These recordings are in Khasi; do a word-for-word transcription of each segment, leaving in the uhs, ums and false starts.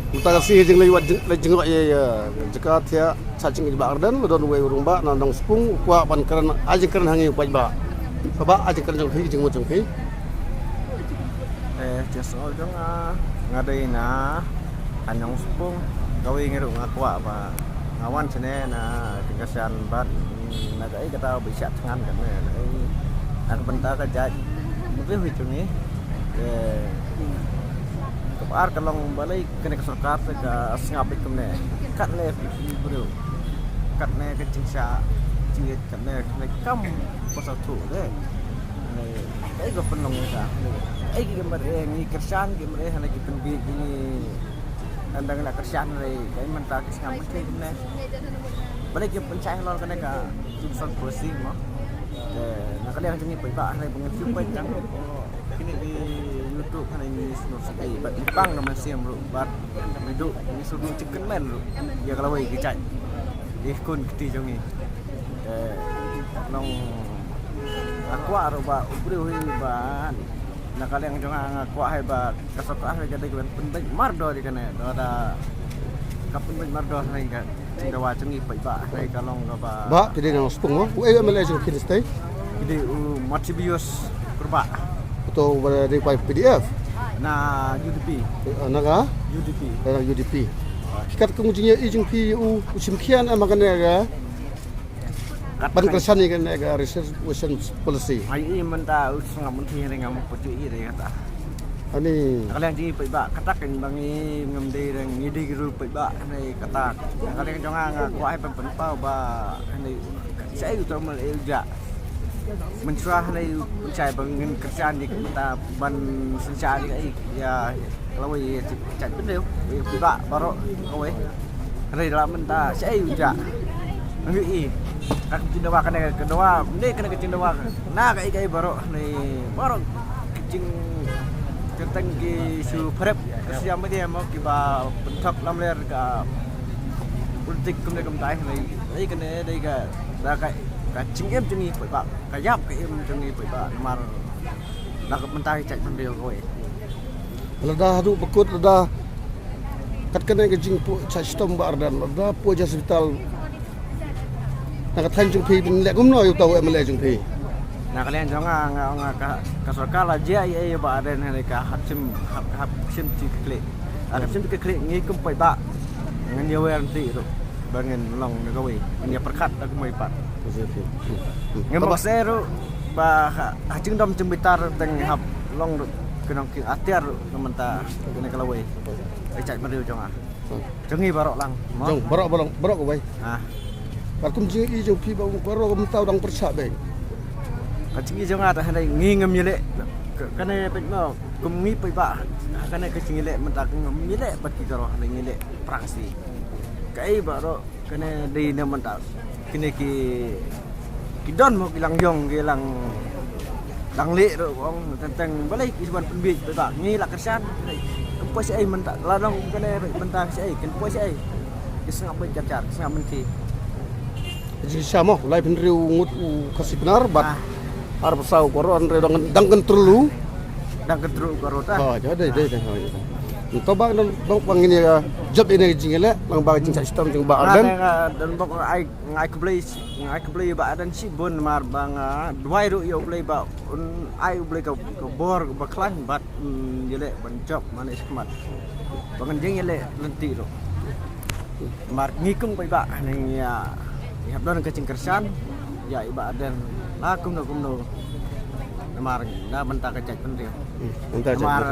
Mynta ka sngi ka jingleit wat jing, leit jngoh ïa, ïa jaka thiah sha jingïeit Bah Ardent, la don uwei u rangbah na Nongspung u kwah ban kren, ai jingkren ha ngi u paidbah. Paidbah, ai jingkren jong phi, jingmut jong phi. Eh, jingsngew jong nga, nga dei na, ha Nongspung, kawei ngi ruh nga kwah ba nga wan shane na jingkyrshan bad na kaei kata ba i shah thngan kane, na kaei, na ka bynta ka jaitbynriew hi jong ngi. Eh, kaba ar ka long balei kane ka sorkar te ka sngap beit kumne. Katne phi briew, katne ka jingshah jingit, katne, katne kam pynshah thuh de. Ne kaei ka pynlong ïa ka, ne kaei ki mareh, ngi kyrshan ki mareh, hane ki pynbieit ngi. Ynda ngi la kyrshan hane kaei mynta ki sngap mynta kumne. Balei ki pynshai halor kane ka Johnson Policy mo. Te na ka liang jong ngi paidbah hane ba ngin shu peit tang kine ki YouTube hane ngi sngewsih bad ngi pang na mynsiem ruh bad ngi duh ngi shu duh jingkyrmen ruh ïa ka lawei ki jait, ki khun kti jong ngi. Te long nga kwah ruh ba u briew hi ba na ka liang jong nga nga kwah hi ba ka sorkar hi ka dei ka ban pynbeit mardor ïa kane, da da ka pynbeit mardor hynrei ka jingdawa jong ngi paidbah hynrei ka long kaba. Bah, phi dei na Nongspung mo? U ei u M L A jong phi dei stei? Phi dei u Matibius Kurbah. Uto ba dei pai P D F? Na U D P. Eh, na ka? U D P. Na U D P. Kat ka jingïohi jong phi u, u shim khia em ha kane ka ban kyrshan ïa kane ka reservation policy. Ai i mynta u sngap mynta hi ngam pynjah i re kata. Ani. Ka liang jong i paidbah kata kan ba ngi ngam dei reng ngi dei ki ruh paidbah hynrei kata. Ka liang jong nga nga kwah ai pynpaw ba hynrei shaei u tong mal e u jah. Mynshuwa hynrei u pynshai ba ngin kyrshan ïa kata ban synshar ïa ka i ïa ka lawei ïa jaitbynriew ïa paidbah baroh kawei. Hynrei la mynta shaei u jah. Ngi i ka jingdawa kane ka dawa ne kane ka jingdawa na kaei kaei baroh ne baroh ka jing, ka tang ki shu pyrep ka social media mo kiba pynthok lamler ka politik kumne kumtai hynrei dei kane dei ka da ka, ka jingim jong ngi paidbah, ka ïap ka im jong ngi paidbah namar na ka mynta ka jaitbynriew kawei. Lada haduh ba kut lada kat kane ka jingphuh shah shitom Bah Ardent lada phuh jingïasyrdoh na ka thaiñ jong phi phin leh kumno ïa uta u M L A jong phi? Na ka liang jong nga nga ong nga ka, ka sorkar la jia ïa ïa Bah Ardent hynrei ka hap shim hap, hap shim jingkitkhlieh. Hap shim jingkitkhlieh ngi kum paidbah ngin ïa wer nti ruh ba ngin long na kawei ngin ïa pyrkhat da kumwei pat. Ngim bok se ruh ba ha, ha jingdom jingbitar teng hap long ruh ki nongkieng atiar ruh na mynta kane ka lawei. Ka jaitbynriew jong nga. Jong ngi baroh lang mo. Jong baroh baroh baroh kawei. Ha. Kat kum jingïohi jong phi ba u baroh ka mynta u dang pyrshah beit. Ka jingïohi jong nga ta hynrei ngi ngam ïaleh. Ka, kane peit mo kum ngi paidbah. Kane ka jingïaleh mynta ngam ïaleh bad ki baroh hynrei ngi leh praksi. Kaei baroh kane dei na mynta kine ki, ki don mo ki lang ïong ki lang, lang leh ruh ong teng teng balei ki shu ban pynbieit paidbah ngi la kyrshan. Kum poi shaei mynta la dang kane mynta shaei kin poi shaei. Ki sngap beit jar jar ki sngap mynta. Jingshisha mo u lai pynriew ngut u Khasi Pnar bad arphew saw koror hynriew dang, dang kyntrol u. Dang kyntrol u koror ta. Ha, ja dei dei dei. Nto ba nang ba ngin ïa jop ïa ne jingïaleh lang ba jingshah shitom jong Bah Ardent. Nga don bok ai, nga ai khublei, nga ai khublei Bah Ardent shibun namar ba nga duwai ruh ïa U Blei ba un ai U Blei ka, ka bor ba khlaiñ bad un ïaleh ban jop mane shakhmat. Ba ngan jingïaleh lynti ruh. Namar ngi kum paidbah ne ngi ïa, ïa hap don ka jingkyrshan ïa i Bah Ardent la kumno kumno. Namar na bynta ka jaitbynriew. Namar,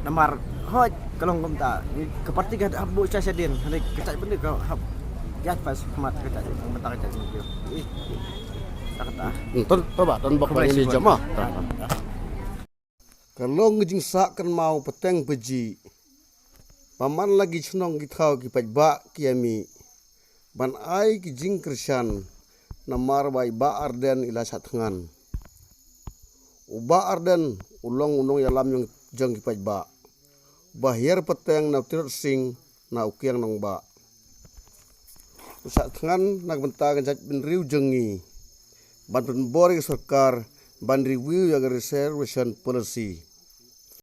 namar hoi ka long kumta ka parti ka hap buh sha shadien hynrei ka jaitbynriew ka hap ïaid pas khmat ka jait, bynta ka jaitbynriew. Ih. Kata. Ton to ba ton bok ba ngi jam ah. Ka long ka jingsah kynmaw pateng pajih ba man la ki shnong ki thaw ki paidbah ki ïa mih ban ai ki jingkyrshan namar ba i Bah Ardent i la shah thngan. U Bah Ardent u long u nongïalam jong, jong ki paidbah. Bah Hiar Pateng na u Tirot Sing na u Kiang Nangbah. U shah thngan na ka bynta ka jaitbynriew jong ngi ban pynbor ïa ka sorkar ban review ïa ka reservation policy.